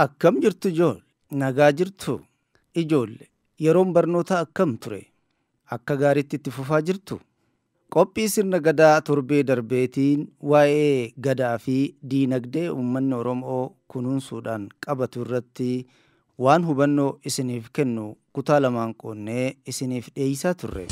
Akkam jirtu ijoolle? Nagaa jirtu? Ijoolle, yeroon barnootaa akkam ture? Akka gaariitti itti fufaa jirtu? Qophii sirna gadaa torbee darbeetiin waa'ee gadaa fi diinagdee uummanni Oromoo kunuunsuudhaan qabatu irratti waan hubannoo isiniif kennu kutaa lamaan qoonnee isiniif dhiyeessaa turre.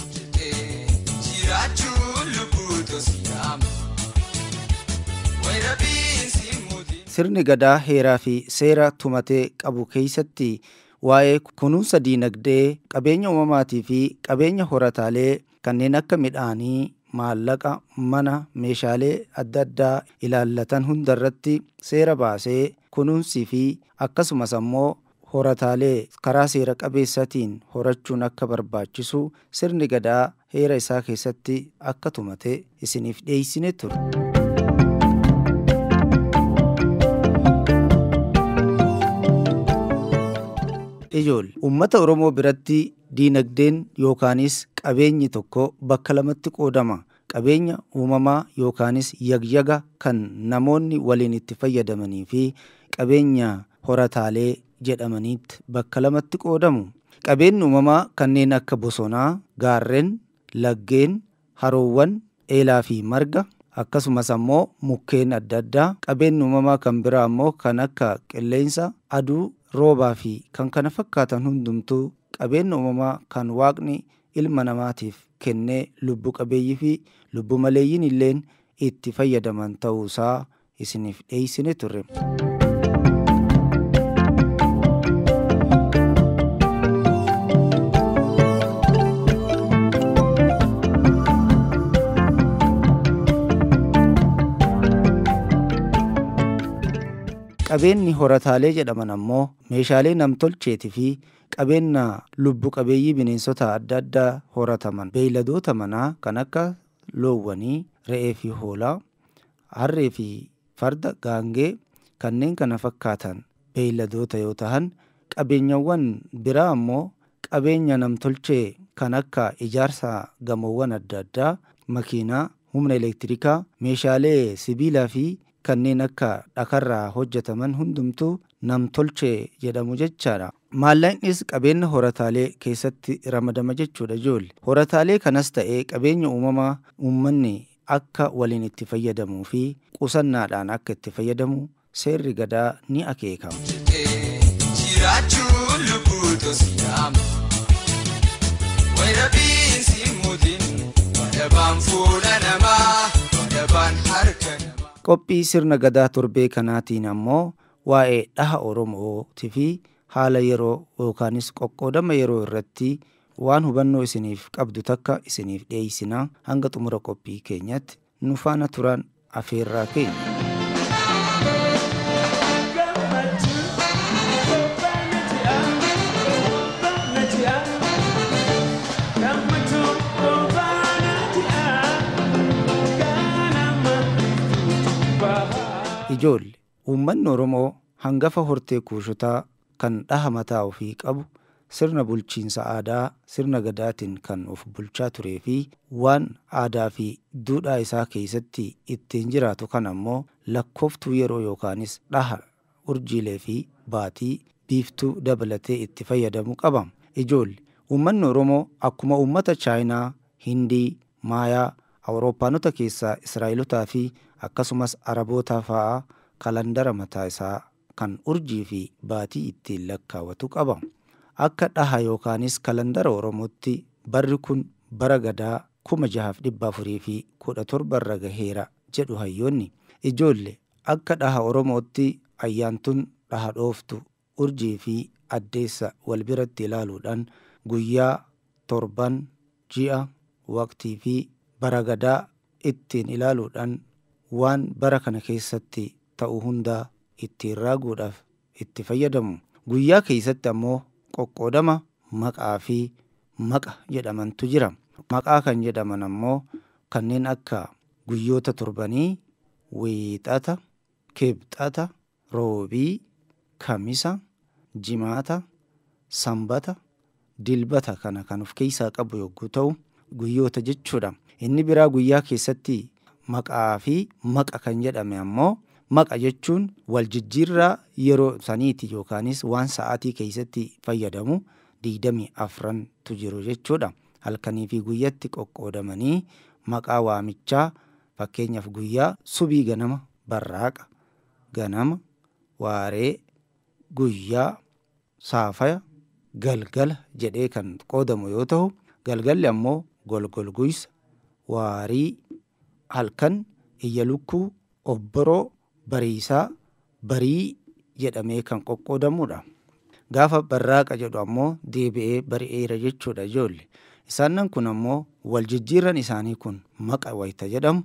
Sirni gadaa heeraa fi seera tumatee qabu keessatti waa'ee kunuunsa diinagdee, qabeenya uumamaatii fi qabeenya horataalee kanneen akka midhaanii, maallaqa, mana, meeshaalee adda addaa ilaallatan hundarratti seera baasee kunuunsii fi akkasumas ammoo horataalee karaa seera qabeessatiin horachuun akka barbaachisu sirni gadaa heera isaa keessatti akka tumate isiniif dhiyeessine ture. Ijoolle, uummata Oromoo biratti diinagdeen yookaanis qabeenyi tokko bakka lamatti qoodama. Qabeenya uumamaa yookaanis yagyaga kan namoonni waliin itti fayyadamanii fi qabeenya horataalee jedhamaniitti bakka lamatti qoodamu. Qabeenyi uumamaa kanneen akka bosonaa, gaarreen, laggeen, haroowwan, eelaa fi marga akkasumas ammoo mukkeen adda addaa. Qabeenyi uumamaa kan biraa ammoo kan akka qilleensa, aduu, roobaa fi kan kana fakkaatan hundumtuu qabeenya uumamaa kan waaqni ilma namaatiif kennee lubbu qabeeyyii fi lubbu maleeyyiin illeen itti fayyadaman ta'uusaa isiniif dhiyeessine turre. Qabeenyi horataalee jedhaman ammoo meeshaalee namtolcheetii fi qabeenya lubbu qabeeyyii bineensota adda addaa horataman beeyladoota manaa kan akka loowwanii, re'ee fi hoolaa, harree fi farda, gaangee kanneen kana fakkaatan beeyladoota yoo ta'an, qabeenyawwan biraa ammoo qabeenya namtolchee kan akka ijaarsa gamoowwan adda addaa, makiinaa, humna elektirikaa, meeshaalee sibiilaa fi kanneen akka dhakarraa hojjetaman hundumtuu namtolchee jedhamu jechaadha. Maallaqnis qabeenya horataalee keessatti ramadama jechuudha ijoolle. Horataalee kanas ta'ee qabeenya uumamaa uummanni akka waliin itti fayyadamuu fi qusannaadhaan akka itti fayyadamu seerri gadaa ni akeeka. Qophii sirna gadaa torbee kanaatiin ammoo waa'ee dhaha Oromootii fi haala yeroo yookaanis qoqqoodama yeroo irratti waan hubannoo isiniif qabdu takka isiniif dhiyeessina. Hanga xumura qophii keenyatti nu faana turan afeerraa keenya. Ijoolle, uummanni Oromoo hangafa hortee kuushotaa kan dhaha mataa ofii qabu sirna bulchiinsa aadaa sirna gadaatiin kan of bulchaa turee fi waan aadaa fi duudhaa isaa keessatti ittiin jiraatu kan ammoo lakkooftuu yeroo yookaanis dhaha urjiilee fi baatii biiftuu dabalatee itti fayyadamu qaba. Ijoolle, uummanni Oromoo akkuma uummata Chaayinaa, Hindii, Maayaa, Awurooppaanota keessaa Israa'elotaa fi akkasumas Araboota fa'aa kalandara mataa isaa kan urjii fi baatii ittiin lakkaawwatu qaba. Akka dhaha yookaanis kalandara Oromootti barri kun bara gadaa 6417 irra gaheera jedhu hayyoonni. Ijoolle, akka dhaha Oromootti ayyaantuun dhaha dhooftu urjii fi addeessa wal biratti ilaaluudhaan guyyaa, torban, ji'a, waqtii fi bara gadaa ittiin ilaaluudhaan waan bara kana keessatti ta'u hundaa ittiin raaguudhaaf itti fayyadamu. Guyyaa keessatti ammoo qoqqoodama maqaa fi maqa jedhamantu jira. Maqaa kan jedhaman ammoo kanneen akka guyyoota torbanii, wiixata, kibxata, roobii, kamisa, jimaata, sanbata, dilbata kana kan of keessaa qabu yogguu ta'u guyyoota jechuudha. Inni biraa guyyaa keessatti maqaa fi maqa kan jedhame ammoo Maqa jechuun wal jijjiirraa yeroo saniiti yookaanis waan sa'aatii keessatti fayyadamu 24tu jiru jechuudha. Halkanii fi guyyatti qoqqoodamanii maqaa waamichaa fakkeenyaaf guyyaa subii ganama, barraaqa, ganama, waaree, guyyaa, saafaya, galgala jedhee kan qoodamu yoo ta'u, galgalli ammoo golgolguysa, waarii, halkan, iyya lukkuu, obboroo, bariisaa, barii jedhamee kan qoqqoodamudha. Gaafa barraaqa jedhu ammoo deebi'ee bari'eera jechuudha ijoollee. Isaanan kun ammoo wal jijjiirran isaanii kun maqa wayita jedhamu,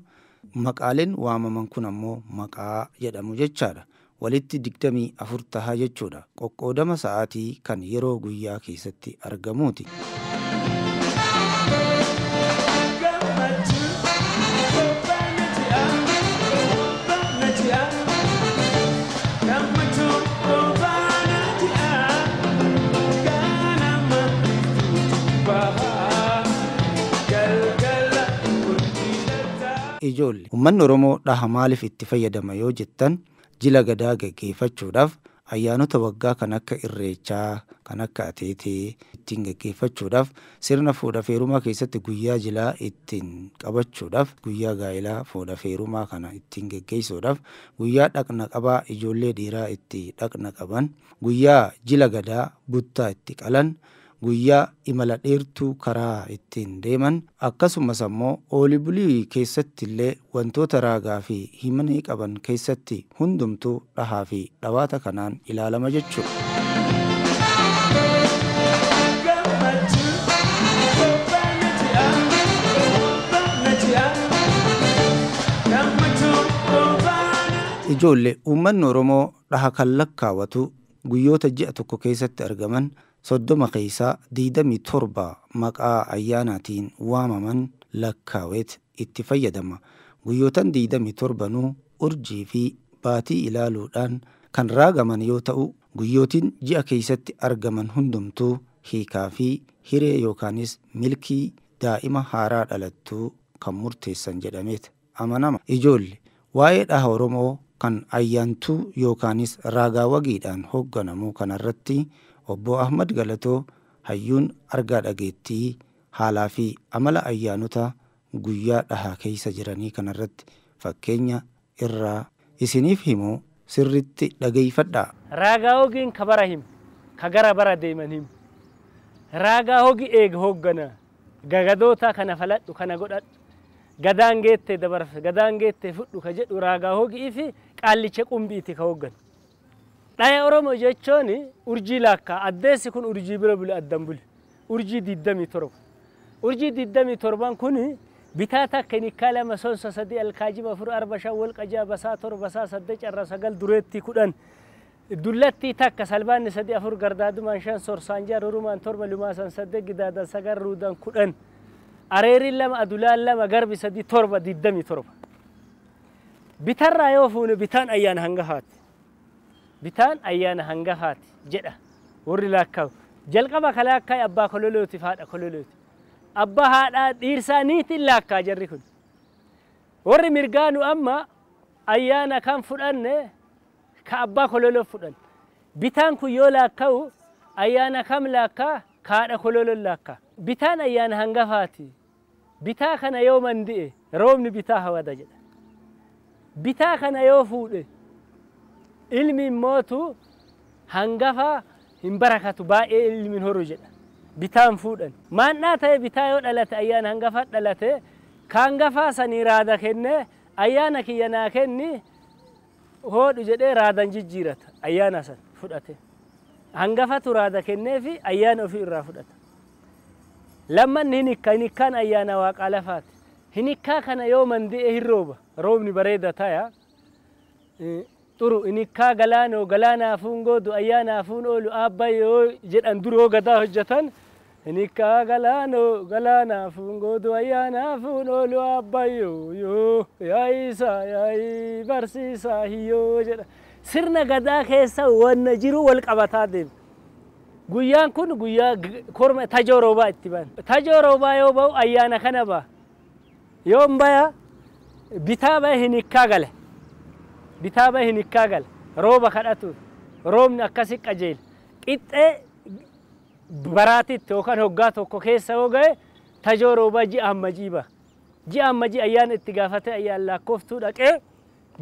maqaaleen waamaman kun ammoo maqaa jedhamu jechaadha. Walitti 24 taha jechuudha. Qoqqoodama sa'aatii kan yeroo guyyaa keessatti argamuuti. Ijoollee uummanni Oromoo dhaha maaliif itti fayyadama yoo jettan, jila gadaa gaggeeffachuudhaaf, ayyaanota waggaa kan akka irreechaa, kan akka ateetee ittiin gaggeeffachuudhaaf, sirna fuudha feerumaa keessatti guyyaa jilaa ittiin qabachuudhaaf, guyyaa gaa'elaa fuudha feerumaa kana ittiin gaggeessuudhaaf, guyyaa dhaqna qabaa ijoollee dhiiraa itti dhaqna qaban, guyyaa jila gadaa buttaa itti qalan, guyyaa imala dheertuu karaa ittiin deeman, akkasumas ammoo ooli bulii keessatti illee wantoota raagaa fi himanii qaban keessatti hundumtuu dhahaa fi dhawaata kanaan ilaalama jechuudha. Ijoollee uummanni Oromoo dhaha kan lakkaawwatu guyyoota ji'a tokko keessatti argaman 30 keessaa 27 maqaa ayyaanaatiin waamaman lakkaawet itti fayyadama. Guyyootan 27nuu urjii fi baatii ilaaluudhaan kan raagaman yoo ta'u, guyyootiin ji'a keessatti argaman hundumtuu hiikaa fi hiree yookaanis milkii daa'ima haaraa dhalattuu kan murteessan jedhameet amanama. Ijoollee waa'ee dhaha Oromoo kan ayyaantuu yookaanis raagaa wagiidhaan hoogganamu kanarratti Obbo Ahmad Galatoo hayyuun argaa dhageettii haalaa fi amala ayyaanota guyyaa dhahaa keessa jiranii kanarratti fakkeenya irraa isiniif himu sirriitti dhageeffadhaa. Raagaa hogiin ka bara himu, ka gara bara deeman himu. Raagaa hogi eega hooggana. Gagadoota kana faladhu, kana godhadhu. Gadaan geettee dabarfe, gadaan geettee fudhu ka jedhu raagaa hogii fi qaallicha qumbiiti ka hoogganu. Dhaya Oromoo jechuun urjii laakkaa. Addeessi kun urjii bira bule addan bule. Urjii 27. Urjii 27 kun bitaa takka hinikkaa 2 sonsa 3 alkaajiba 4 4 5 wal qajaa basaa 7 basaa 8 carra 9 dureettii 10. Dullattii takka salbaanni 3 4 gardaadumaan 5 sorsaan 6 rurumaan 7 lumaasan 8 gidaadan 9 ruudan 10. Areeriin 2 adulaan 2 garbi 3 7 27. Bitarraa yoo fuune bitaan ayyaana hangafaati. Bitaan ayyaana hangafaati jedha warri laakkaa'u. Jalqaba ka laakkaa'e abbaa kololootiif haadha kololooti. Abbaa haadhaa dhiirsaa niitiin laakkaa jarri kun. Warri mirgaanu amma ayyaana kan fudhanne ka abbaa kololoo fudhan. Bitaan kun yoo laakkaa'u ayyaana kam laakkaa? Ka haadha kololoon laakkaa. Bitaan ayyaana hangafaati. Bitaa kana yoo mandi'e roobni bitaa hawada jedha. Bitaa kana yoo fuudhe ilmi mootu hangafa hin barakatu baay'ee ilmi hin horu jedha. Bitaan fuudhan. Maannaa ta'e bitaa yoo dhalate ayyaana hangafa dhalate ka hangafaa sanii raada kenne ayyaana kiyya naa kenni hoodhu jedhee raadan jijjiirata ayyaana san fudhate. Hangafatu raada kenneefi ayyaana ofii irraa fudhata. Lammanni hinikka, hinikkaan ayyaana waaqaa lafaati. Hinikkaa kana yoo mandi'e hin rooba. Roobni bareeda taya. Xuru hinikkaa galaanoo galaanaa fuun goodu ayyaanaa fuun oolu aabbayyoo jedhan duroo gadaa hojjetan. Hinikkaa galaanoo galaanaa fuun goodu ayyaanaa fuun oolu aabbayyoo yoo yaa'isaa yaa'ii barsiisaa hiyyoo jedha. Sirna gadaa keessa wanna jiru wal qabataa deema. Guyyaan kun guyyaa korma tajoo roobaa itti ba'an. Tajoo roobaa yoo ba'u ayyaana kana ba'a. Yoon baya bitaa ba'e hinikkaa gale. Bitaa bahe hinikkaa gala. Rooba kadhatu. Roobni akkasi qajeela. Qixxee baraatitti yookaan hoggaa tokko keessa yoo ga'e tajoo roobaa ji'a hammajii baha. Ji'a hammajii ayyaana itti gaafatee ayyaan lakkooftuu dhaqee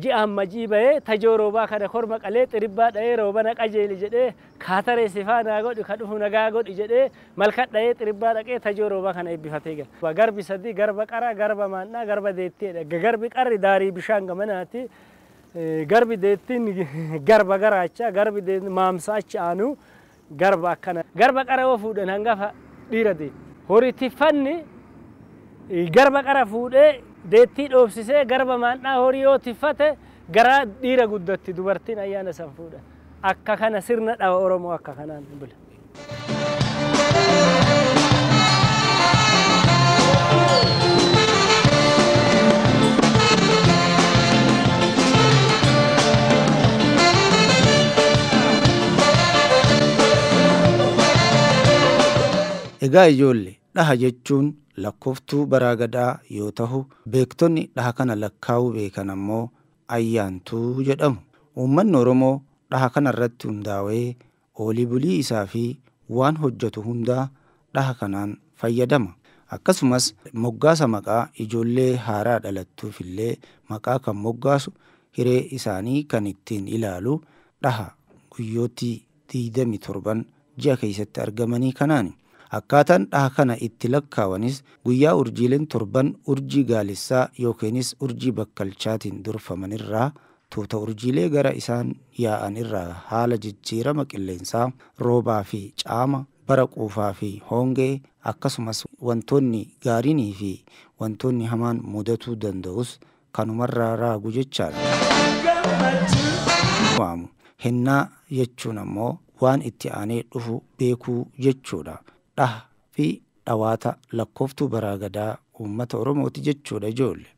ji'a hammajii bahee tajoo roobaa kana korma qalee xiribbaa dha'ee rooba na qajeeli jedhee kaataree sifaa naa godhi ka dhufu nagaa godhi jedhee malka dha'ee xiribbaa dhaqee tajoo roobaa kana eebbifatee gala. Garbi sadii garba qaraa garba maannaa garba deettiidha. Garbi qarri daarii bishaan gamanaati. Garbi deettiin garba garaachaa garbi maamsa achi aanu garba akkana. Garba qara yoo fuudhan hangafa dhiira deetti. Horii tiffanni garba qara fuudhee deettii dhoofsisee garba maannaa horii yoo tiffate garaa dhiira guddatti dubartiin ayyaana san fuudhan. Akka kana sirna dhawa Oromoo akka kanaan bula. Egaa ijoollee dhaha jechuun lakkooftuu baraa gadaa yoo ta'u beektonni dhaha kana lakkaa'uu beekan ammoo ayyaantuu jedhamu. Uummanni Oromoo dhaha kana irratti hundaa'ee oolii bulii isaa fi waan hojjetu hundaa dhaha kanaan fayyadama. Akkasumas moggaasa maqaa ijoollee haaraa dhalattuuf illee maqaa kan moggaasu hiree isaanii kan ittiin ilaalu dhaha guyyootii 27 ji'a keessatti argamanii kanaani. Akkaataan dhaha kana itti lakkaawanis guyyaa urjiileen torban urjii gaalessaa yookiinis urjii bakkalchaatiin durfaman irraa tuuta urjiilee gara isaan yaa'an irraa haala jijjiirama qilleensaa roobaa fi caama bara quufaa fi hongee akkasumas wantoonni gaariinii fi wantoonni hamaan mudatuu danda'us kanumarraa raagu jechaadha. Waamu hennaa jechuun ammoo waan itti aanee dhufu beekuu jechuudha. Dhaha fi dhawaata lakkooftuu baraa gadaa uummata Oromooti jechuudha ijoollee.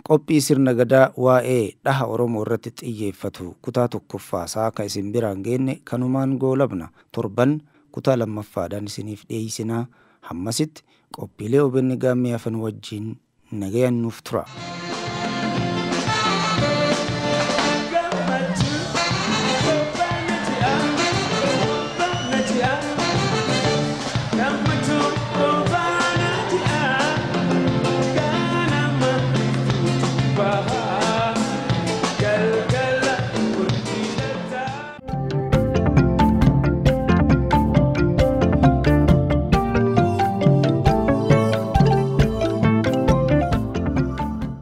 Qophii sirna gadaa waa'ee dhaha Oromoo irratti xiyyeeffatu kutaa tokkoffaasaa akka isin biraan geenne kanumaan goolabna. Torban kutaa lammaffaadhaan isiniif dhiyeessinaa. Hammasitti qophiilee OBN Gaammee hafan wajjin nagayaan nuuf tura.